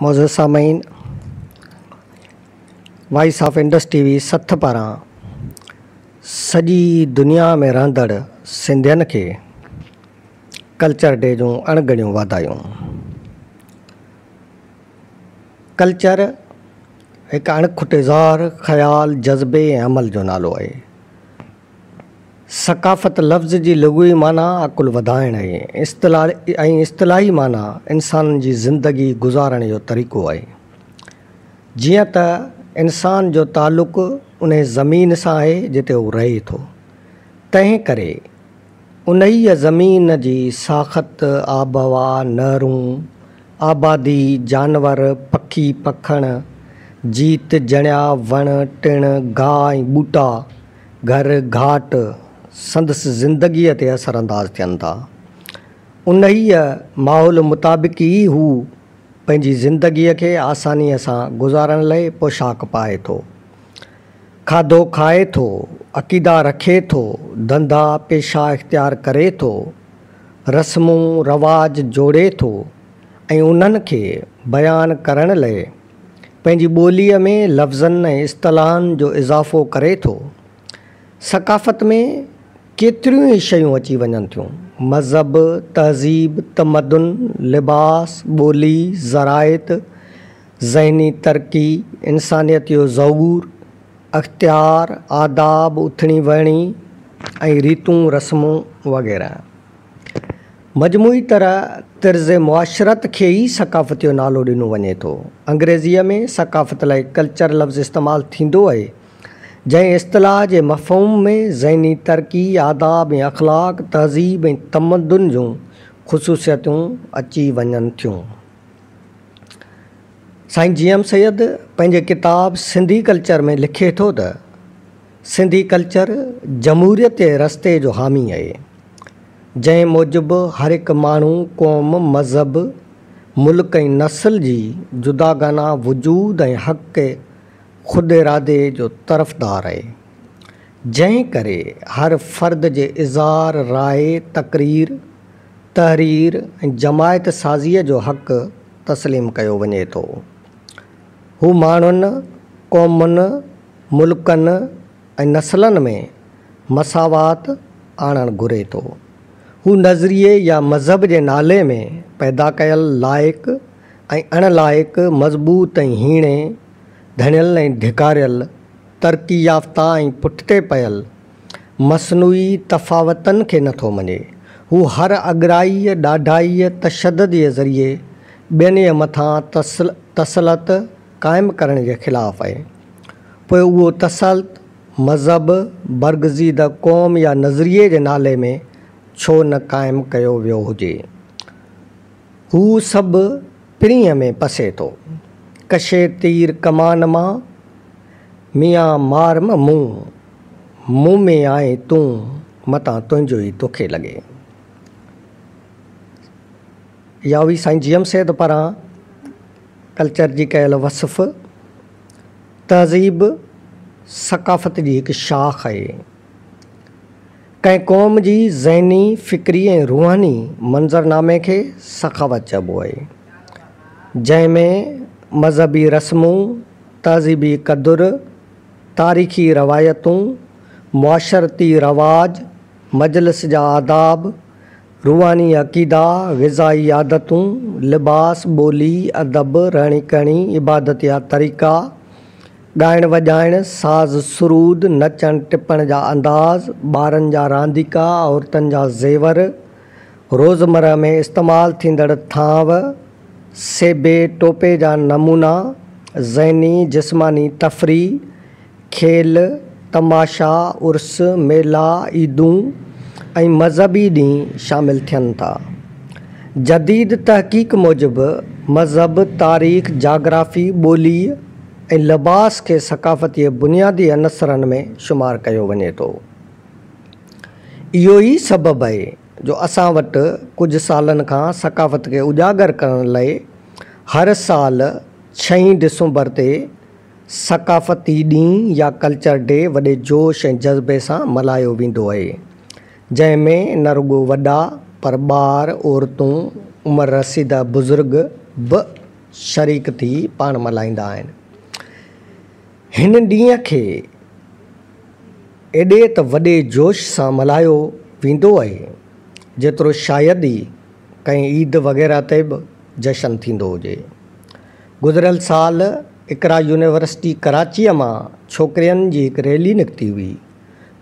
معزز سامعين voice of Indus T V سٿ پاران سڄي دنيا ۾ رهندڙ سنڌين کي ڪلچر ڊي جون اڻ ڳڻيون واڌايون. ڪلچر هڪ اڻ کٽ اظهار، خيال، جذبي ۽ عمل جو نالو آهي. ثقافت لفظ جي لغوي معنيٰ عقل وڌائڻ آهي ۽ اصطلاحي معنيٰ انسانن جي زندگي گذارڻ جو طريقو آهي. جيئن ته انسان جو تعلق انهي زمين سان آهي جتي هو رهي ٿو، تنهن ڪري انهيء زمين جي ساخت، آبهوا، نهرون، آبادي، جانور، پکي پکڻ، جيت جڻيا، وڻ ٽڻ، گاهه ۽ ٻوٽا، گهر گهاٽ سندس زندگيء تي اثر انداز ٿين ٿا. انهيء ماحول مطابق ئي هو پنهنجي زندگيء کي آسانيء سان گذارڻ لئه پوشاڪ پائي ٿو. کاڌو کائي ٿو، عقيدا رکي ٿو، ڌنڌا پيشا اختيار ڪري ٿو، رسمون رواج جوڙي ٿو ۽ انهن کي بيان ڪرڻ لئه پنهنجي ٻوليء ۾ لفظن ۽ اصطلاحن جو اضافو ڪري ٿو. ثقافت ۾ ڪيتريون ئي شيون اچي وڃن ٿيون، مذهب، تهذيب، تمدن، لباس، ٻولي، زراعت، ذهني ترقي، انسانيت جو ظهور، اختيار، آداب، اٿڻي وهڻي ۽ ريتون رسمون وغيره. مجموعي طرح طرز معاشرت کي ئي ثقافت جو نالو ڏنو وڃي ٿو. انگريزيء ۾ ثقافت لاء ڪلچر لفظ استعمال ٿيندو آهي، جنهن اصطلاح جي مفهوم ۾ ذهني ترقي، آداب ۽ اخلاق، تهذيب ۽ تمدن جون خصوصيتون اچي وڃن ٿيون. سائين جي ايم سيد پنهنجي ڪتاب سنڌي ڪلچر ۾ لکي ٿو ته سنڌي ڪلچر جمهوريت جي رستي جو حامي آهي، جنهن موجب هر هڪ ماڻهو، قوم، مذهب، ملڪ ۽ نسل جي جداگانه وجود ۽ حق خود ارادي جو طرفدار آهي، جنهن ڪري هر فرد جي اظهار راء، تقرير، تحرير ۽ جماعت سازيء جو حق تسليم ڪيو وڃي ٿو. هو ماڻهن، قومن، ملڪن ۽ نسلن ۾ مساوات آڻڻ گهري ٿو. هو نظريي يا مذهب جي نالي ۾ پيدا ڪيل لائق ۽ اڻ لائق، مضبوط ۽ هيڻي، ڌڻيل ۽ ڌڪاريل، ترقي يافته ۽ پٺتي پيل مصنوعي تفاوتن کي نه ٿو مڃي. هو هر اڳرائيء، ڏاڍائيء، تشدد جي ذريعي ٻين جي مٿان تسلط قائم ڪرڻ جي خلاف آهي. پوء اهو تسلط مذهب، برگزيده قوم يا نظريي جي نالي ۾ ڇو نه قائم ڪيو ويو هجي. هو سڀ پرينء ۾ پسي ٿو. ڪشي تير ڪمان مان، ميان مار م مون. مون ۾ آئين تون، متان تنهنجو ئي توکي لڳي. اها هئي سائين جي ايم سيد پاران ڪلچر جي ڪيل وصف. تهذيب ثقافت جي هڪ شاخ آهي. ڪنهن قوم جي ذهني، فڪري ۽ روحاني منظرنامي کي ثقافت چئبو آهي، جنهن ۾ مذهبي رسمون، تهذيبي قدر، تاريخي روايتون، معاشرتي رواج، مجلس جا آداب، روحاني عقيدا، غذائي عادتون، لباس، ٻولي، ادب، رهڻي ڪهڻي، عبادت جا طريقا، ڳائڻ وڄائڻ، ساز سرود، نچڻ ٽپڻ جا انداز، ٻارن جا رانديڪا، عورتن جا زيور، روزمره ۾ استعمال ٿيندڙ ٿانو، سيبي ٽوپي جا نمونا، ذهني جسماني تفريح، کيل، تماشا، عرس، ميلا، عيدون ۽ مذهبي ڏينهن شامل ٿين ٿا. جديد تحقيق موجب مذهب، تاريخ، جاگرافي، ٻوليء ۽ لباس کي ثقافت جي بنيادي عنصرن ۾ شمار ڪيو وڃي ٿو. اهو ئي سبب آهي جو اسان وٽ ڪجهه سالن کان ثقافت کي اجاگر ڪرڻ لئه هر سال ڇهين ڊسمبر تي ثقافتي ڏينهن يا ڪلچر ڊي وڏي جوش ۽ جذبي سان ملهايو ويندو آهي، جنهن ۾ نه رڳو وڏا پر ٻار، عورتون، عمر رسيده بزرگ به شريڪ ٿي پاڻ ملهائيندا آهن. هن ڏينهن کي ايڏي ته وڏي جوش سان ملهايو ويندو آهي، جيترو شايد ئي ڪنهن عيد وغيره تي به جشن ٿيندو هجي. گذريل سال اقرا يونيورسٽي ڪراچيء مان ڇوڪرين جي هڪ ريلي نڪتي هئي.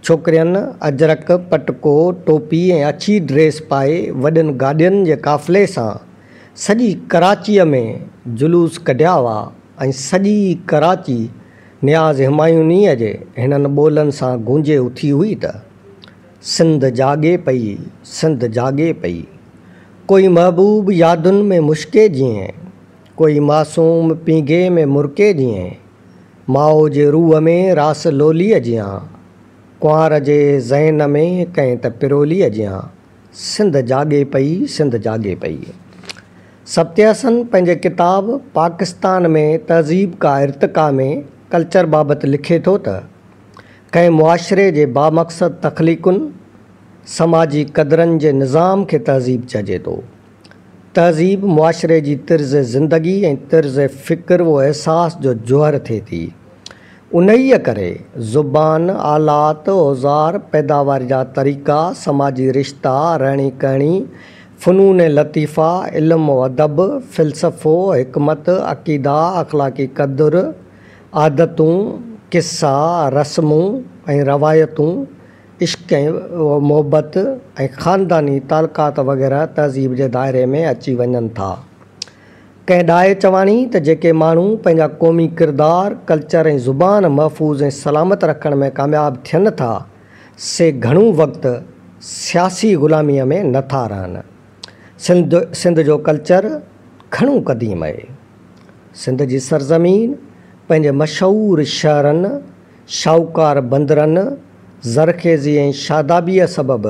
ڇوڪرين اجرڪ، پٽڪو، ٽوپي ۽ اڇي ڊريس پائي وڏين گاڏين جي قافلي سان سڄي ڪراچيء ۾ جلوس ڪڍيا هئا ۽ سڄي ڪراچي نياز همايونيء جي هنن ٻولن سان گونجي اٿي هئي ته. سنڌ جاڳي پئي، سنڌ جاڳي پئي. ڪوئي محبوب يادن ۾ مشڪي جيئن، ڪوئي معصوم پينگهي ۾ مرڪي جيئن، ماء جي روح ۾ راس لوليء جيان، ڪنوار جي ذهن ۾ ڪنهن ته پروليء جيان، سنڌ جاڳي پئي، سنڌ جاڳي پئي. سبطي حسن پنهنجي ڪتاب پاڪستان ۾ تهذيب ڪا ارتقا ۾ ڪلچر بابت لکي ٿو ته. ڪنهن معاشري جي بامقصد تخليقن، سماجي قدرن جي نظام کي تهذيب چئجي ٿو. تهذيب معاشري جي طرز زندگي ۽ طرز فڪر و احساس جو جوهر ٿئي ٿي. انهيء ڪري زبان، آلات، اوزار، پيداوار جا طريقا، سماجي رشتا، رهڻي ڪهڻي، فنون لطيفه، علم و ادب، فلسفو، حڪمت، عقيدا، اخلاقي قدر، عادتون، قصا، رسمون ۽ روايتون، عشق ۽ محبت ۽ خانداني تعلقات وغيره تهذيب جي دائري ۾ اچي وڃن ٿا. ڪنهن ڏاهي چواڻي ته جيڪي ماڻهو پنهنجا قومي ڪردار، ڪلچر ۽ زبان محفوظ ۽ سلامت رکڻ ۾ ڪامياب ٿين ٿا، سي گهڻو وقت سياسي غلاميء ۾ نه ٿا رهن. سنڌ سنڌ جو ڪلچر گهڻو قديم اهي. سنڌ جي سرزمين پنهنجي مشهور شهرن، شاهوڪار بندرن، زرخيزي ۽ شادابيء سبب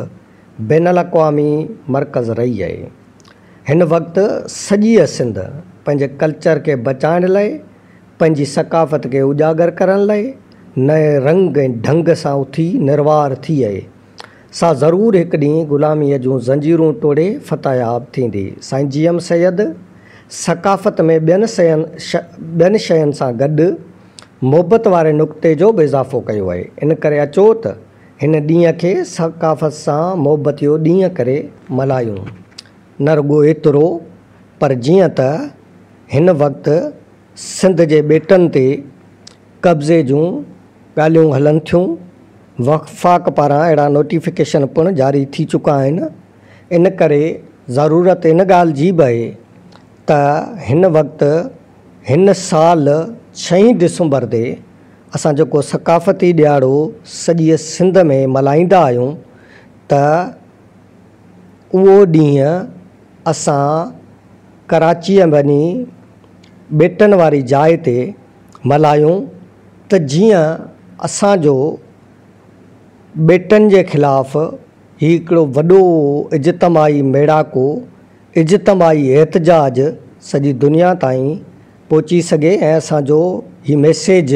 بين الاقوامي مرڪز رهي آهي. هن وقت سڄيء سنڌ پنهنجي ڪلچر کي بچائڻ لئه، پنهنجي ثقافت کي اجاگر ڪرڻ لئه نئين رنگ ۽ ڍنگ سان اٿي نروار ٿي آهي. سا ضرور هڪ ڏينهن غلاميء جون زنجيرون ٽوڙي فتحياب ٿيندي. سائين جي ايم سيد ثقافت ۾ ٻين ٻين شين سان گڏ محبت واري نقطي جو به اضافو ڪيو آهي. ان ڪري اچو ته هن ڏينهن کي ثقافت سان محبت جو ڏينهن ڪري ملهايون. نه رڳو ايترو پر جيئن ته هن وقت سنڌ جي ٻيٽن تي قبضي جون ڳالهيون هلن ٿيون، وفاق پاران اهڙا نوٽيفڪيشن پڻ جاري ٿي چڪا آهن، ان ڪري ضرورت ان ڳالهه جي به آهي ته هن وقت هن سال ڇهين ڊسمبر تي اسان جيڪو ثقافتي ڏهاڙو سڄيء سنڌ ۾ ملهائيندا آهيون ته اهو ڏينهن اسان ڪراچيء وڃي ٻيٽن واري جاء تي ملهايون ته جيئن اسان جو ٻيٽن جي خلاف هي هڪڙو وڏو اجتماعي ميڙاڪو، اجتماعي احتجاج سڄي دنيا تائين پهچي سگهي ۽ اسان جو هي ميسيج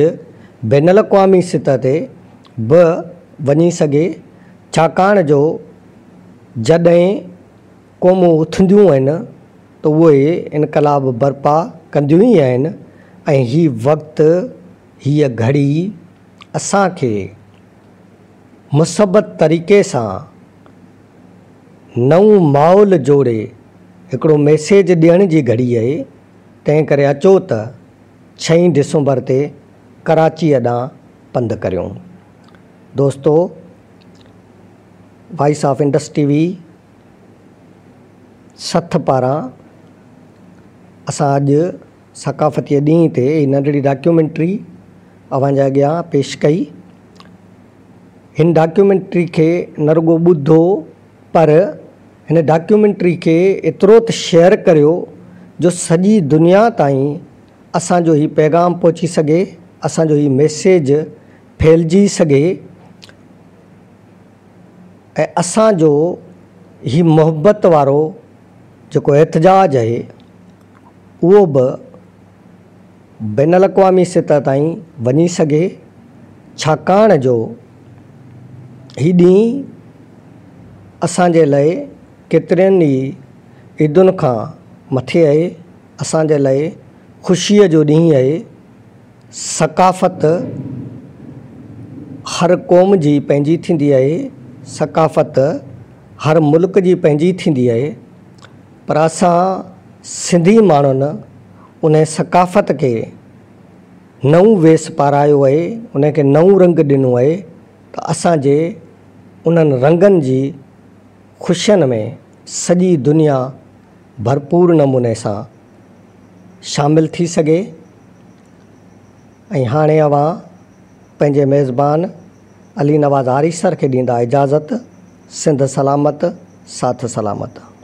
بين الاقوامي سطح تي به وڃي سگهي ڇاڪاڻ جو جڏهن قومون اٿنديون آهن ته اهي انقلاب برپا ڪنديون ئي آهن ۽ هي وقت، هيء گهڙي اسان کي مثبت طريقي سان نئون ماحول جوڙي هڪڙو ميسيج ڏيڻ جي گهڙي آهي، تنهن ڪري اچو ته ڇهين ڊسمبر تي ڪراچيء ڏانهن پنڌ ڪريون. دوستو! Voice of Indus T V سٿ پاران اسان اڄ ثقافتي ڏينهن تي هي ننڍڙي ڊاڪيومينٽري اوهان جي اڳيان پيش ڪئي. هن ڊاڪيومينٽري کي نه رڳو ٻڌو پر هن ڊاڪيومينٽري کي ايترو ته شيئر ڪريو جو سڄي دنيا تائين اسان جو هي پيغام پهچي سگهي، اسان جو هي ميسيج ڦهلجي سگهي. ۽ اسان جو هي محبت وارو جيڪو احتجاج آهي اهو به بين الاقوامي سطح تائين وڃي سگهي ڇاڪاڻ جو هي ڏينهن اسان جي لاء ڪيترين ئي عيدن کان مٿي آهي اسان جي لاء خوشيء جو ڏينهن آهي. ثقافت هر قوم جي پنهنجي ٿيندي آهي، ثقافت هر ملڪ جي پنهنجي ٿيندي آهي، پر اسان سنڌي ماڻهن ان ثقافت کي نئون ويس پارايو آهي، ان کي نئون رنگ ڏنو آهي ته اسان جي انهن رنگن جي خوشين ۾ سڄي دنيا ڀرپور نموني سان شامل ٿي سگهي ۽ هاڻي اوهان پنهنجي ميزبان علي نواز آريسر کي ڏيندا اجازت سنڌ سلامت ساٿ سلامت.